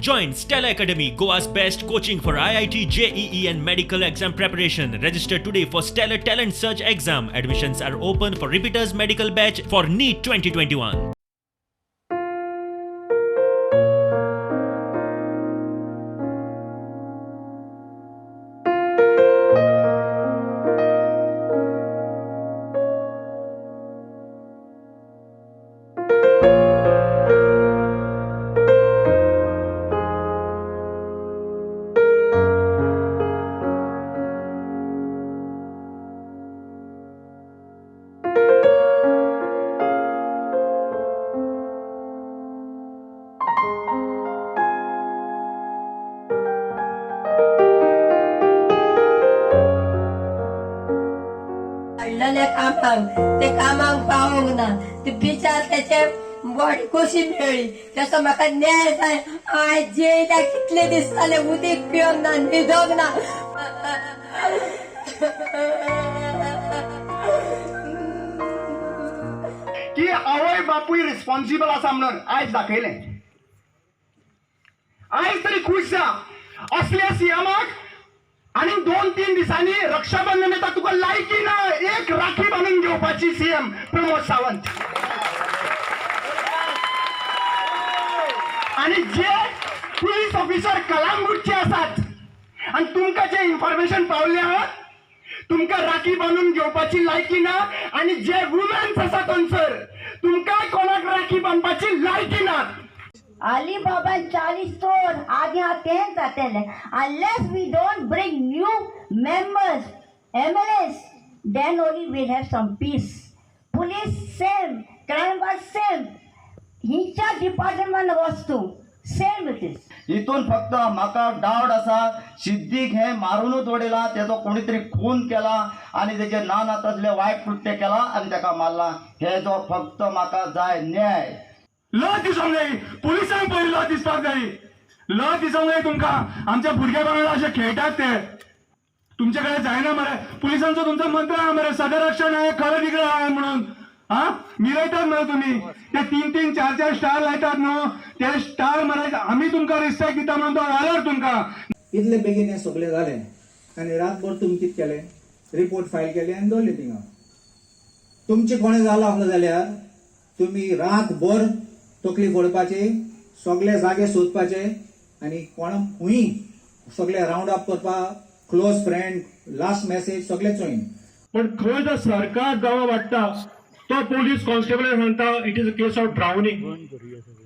Join Stellar Academy, Goa's best coaching for IIT, JEE, and medical exam preparation. Register today for Stellar Talent Search exam. Admissions are open for repeaters medical batch for NEET 2021. हाडलेले कामाक ते कामाक पावोंक ना. ते बिचार त्याचे body कशी मेळ्ळी तसो म्हाका न्याय जाय. हांवें जेयल्या कितले दीस जाले, उदीक पिवंक ना, न्हिदोंक ना. की आवय बापूय रिस्पॉन्सिबल आसा म्हणून आयज दाखयलें. आयज तरी खूश जा. असल्या सीएमाक आनी 2-3 दिसांनी रक्षाबंधन येता, तुका लायकी ना एक राखी बांदून घेवपाची सीएम प्रमोद सावंत. आणि जे पुलीस ऑफिसर कलांगूटचे आसात आणि तुमकां जे इन्फॉर्मेशन पावले आहा, तुमकां राखी बांदून घेवपाची लायकी ना. आणि जे वुमन्स आसा थंयसर, तुमकां कोणाक राखी बांदपाची लायकी ना. Ali Baba and Charlie Stone, आगे आते हैं जाते हैं. Unless we don't bring new members, MLAs, then only we'll have some peace. Police same, crime was same. हिच्या डिपार्टमेंट वस्तू सेम it is. हितून फक्त म्हाका डावट आसा, सिद्दीक हे मारुनूच उडयला, तेजो कोणी तरी खून केला आनी तेजे ना नातसले वायट कृत्य केला आनी तेका मारला. हेजो फक्त म्हाका जाय न्याय. लज दिसोंक जाय पुलिसांक, पयली लज दिसपाक जाय. लज दिसोंक जाय तुमकां, आमच्या भुरग्या वांगडा अशे खेळटात ते. तुमचे कडेन जायना मरे. पुलिसांचो तुमचो मंत्र आहा मरे, सदरक्षण आहे, खरं निगळं आहे म्हणून. हा मिरयतात मरे तुमी ते 3-3 4-4 स्टार लायतात न्हू, ते स्टार मरे. आमी तुमकां रिस्पेक्ट दिता म्हणून तो वालोर तुमकां. इतले बेगीन हें सगळें जालें आनी रातभर तुमी कितें केलें? रिपोर्ट फायल केले आनी दवरले थिंगा. तुमचें कोणें जालां आसलें जाल्यार तुमी रातभर तकली फोडपाची, सगळे जागे सोदपाचे आनी कोण खूंय सगळे रावंड अप करपा, क्लोज फ्रेंड, लास्ट मॅसेज सगळे चोयन. पण खंय जर सरकार दबाव वाडटा, तो पोलीस कॉन्स्टेबल सांगता it is a case of drowning.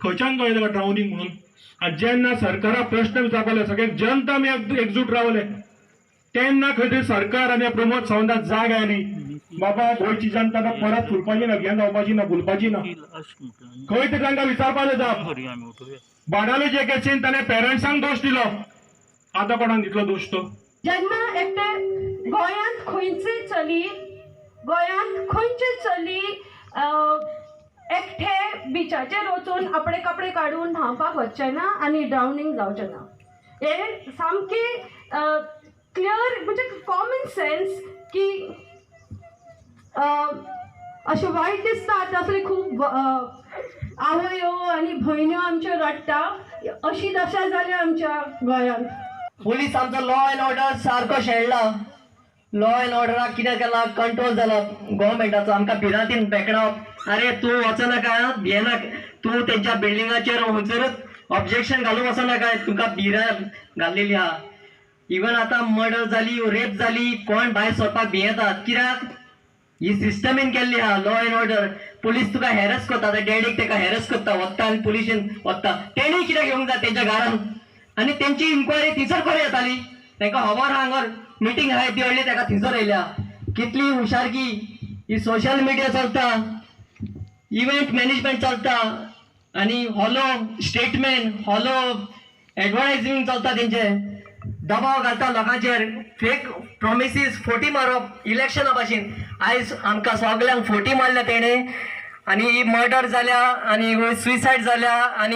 खंयच्यान कळ्ळें ताका ड्रावनिंग म्हणून? आनी जेन्ना सरकाराक प्रश्न विचारपाक सगळे जनता आमी एकजूट रावले, तेन्ना खंय तरी सरकार आनी प्रमोद सावंताक जाग आयली, बाबा गोंयची जनता आतां परत फुलपाची ना, घेवन जावपाची ना, भुलपाची ना. खंय तरी तांकां विचारपाचें जाप. बाणावलेचे केसीन ताणें पेरंट्सांक दोश दिलो, आतां कोणाक दितलो दोश तो? जेन्ना एकटे गोंयांत खंयचे चली, गोंयांत खंयचे चली एकठे बिचाचेर वचून आपले कपडे काडून न्हांवपाक वचचें ना आनी ड्रावनींग जावचें ना. हें सामकें क्लियर, म्हणजे कॉमन सेन्स की अशें वायट दिसता. आतां असले खूब आवयो आनी भयण्यो आमच्यो रडटा, अशी दशा जाल्या आमच्या गोंयांत. पुलीस आमचो लॉ अँड ऑर्डर सारको शेणला. लॉ अँड ऑर्डराक कितें केलां, कंट्रोल जाला गव्हर्मेंटाचो. आमकां भिरांतीन बेकडावप, अरे तूं वचनाका, भियेनाका तूं, तेंच्या बिल्डिंगाचेर खंयसरूच ऑब्जेक्शन घालूंक वचनाका, तुका भिरांत घाल्लेली आहा. इवन आतां मर्डर जाली, रेप जाली, कोण भायर सरपाक भियेतात. कित्याक? ही सिस्टमीन केल्ली आहा. लॉ अँड ऑर्डर पुलीस तुका हॅरस करता. आतां डॅडीक तेका हॅरस करता, वता आनी पुलिशेन वता. तेणी कित्याक येवंक जाय तेंच्या घरान? आनी तेंची इन्क्वायरी थंयसर करूं येताली. तेंकां खबर आहा हांगर मिटींग आहा ती व्हडली, तेका थंयसर येयल्या. कितली हुशारकी ही. सोशल मिडिया चलता, इव्हेंट मॅनेजमेंट चलता आनी हॉलो स्टेटमेंट, हॉलो एडवर्टायजींग चलता. तेंचे दबाव घालता लोकांचेर, फेक प्रोमिसीस, फोटी मारप इलेक्शना भाशेन. आयज आमकां सगल्यांक फोटी मारल्या तेणें आनी ही मर्डर जाल्या आनी सुयसायड जाल्या आनी